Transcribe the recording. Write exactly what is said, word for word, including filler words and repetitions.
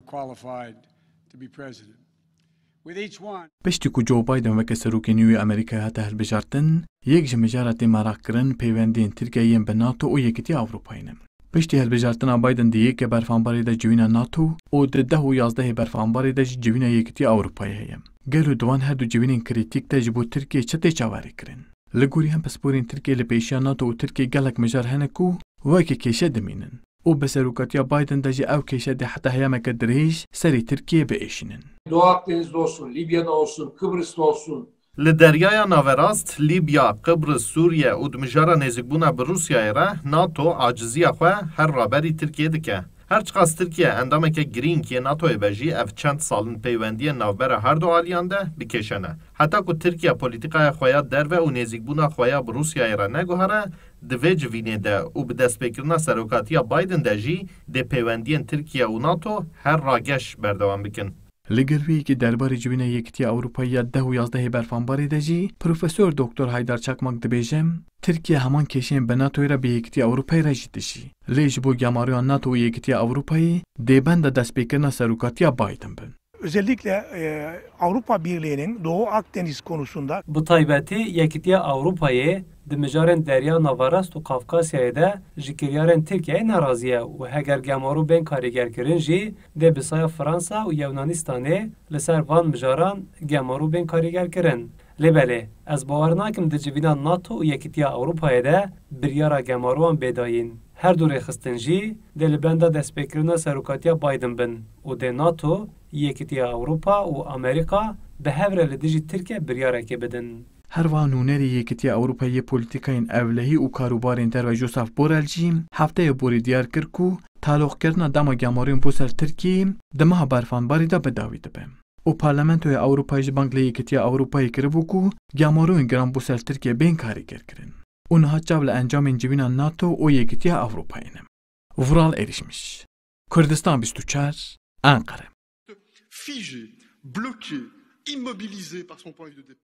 qualified to be president. With each one, Piştî ku Joe Biden weke serokê nû yê Amerîkayê hate hilbijartin, yek ji mijaratên meraqkirin peywendiyên Tirkiyeyê yên bi NATO û Yekîtiya Ewropayê ne. Piştî hilbijartina Biden di yekê berfanbarê de civîna NATO û di deh û yazdehê berfanbarê de jî civîna Yekîtiya Ewropayê heye. Gelo di van her du civînên krîtîk de ji bo Tirkiyê çi tê çaverêkirin? Li gorî hin pisporên Tirkiyê li pêşiya NATO û Tirkiyê gelek mijar hene ku weke kêşe dimînin û bi serokatiya Biden de jî ew kêşe dê heta heyameke dirêj serê Tirkiyê biêşînin. Doğu Akdeniz'de olsun, Libya'da olsun, Kıbrıs'ta olsun. Li Deryaya Naverast, Libya, Qibris, Sûriye û di mijara nêzîkbûna bi Rûsyayê re NATO aciziya xwe her raberî Tirkiyê dike. Her çiqas Tirkiye endameke girîng yê NATOyê be jî ev çend sal in peywendiyên navbera her du aliyan de bi kêşe ne. Heta ku Tirkiye polîtîkaya xwe ya derve û nêzîkbûna xwe ya bi Rûsyayê re neguhere, di vê civînê de û bi destpêkirina serokatiya Biden de jî dê peywendiyên Tirkiye û NATO her rageş berdewam bikin. Li gel wê yekê derbarê civîna Yekîtiya Ewropayê ya deh û yazdehê berfanbarê de jî Profesor Doktor Haydar Çakmak dibêje, Tirkiye heman kêşeyên bi NATOyê re bi Yekîtiya Ewropayê re jî dijî. Lê ji bo gemaroya NATO û Yekîtiya Ewropayê dê benda destpêkirina serokatiya Biden bin. Özellikle e, Avrupa Birliği'nin Doğu Akdeniz konusunda Bi taybetî Yekîtiya Ewropayê di mijarên Derya Naverast û Kafkasyayê de ji kiryarên Tirkiyeyê nerazî ye û heger gemaro bên karîgerkirin jî dê bi saya Fransa û Yewnanistanê li ser van mijaran gemaro bên karîgerkirin. Lê belê, ez bawer nakim di civîna NATO û Yekîtiya Ewropayê de biryara gemaroyan bê dayîn. Her du rêxistin jî dê li benda destpêkirina serokatiya Biden bin û dê NATO, Yekîtiya Ewropa û Amerîka bi hev re li dijî Tirkiye biryarekê bidin. Her wiha nûnerê Yekîtiya Ewropayê yê polîtîkayên ewlehî û karûbarên derve Josep Borrell jî hefteyê borî diyar kir ku taloqkirina dema gemariyên bo ser Tirkiyeyê di meha berfanbarê de bi dawî dibe. Û Parlamentoya Ewropayê jî bang li Yekîtiya Ewropayê kiribû ku gemariyên giran bo ser Tirkiye bên karîgerkirin. Û niha çav li encamên civîna NATO û Yekîtiya Ewropayê ne. Vural Erişmiş, Kurdistan bîst û çar, Enqere. Figé, bloqué, immobilisé par son point de départ.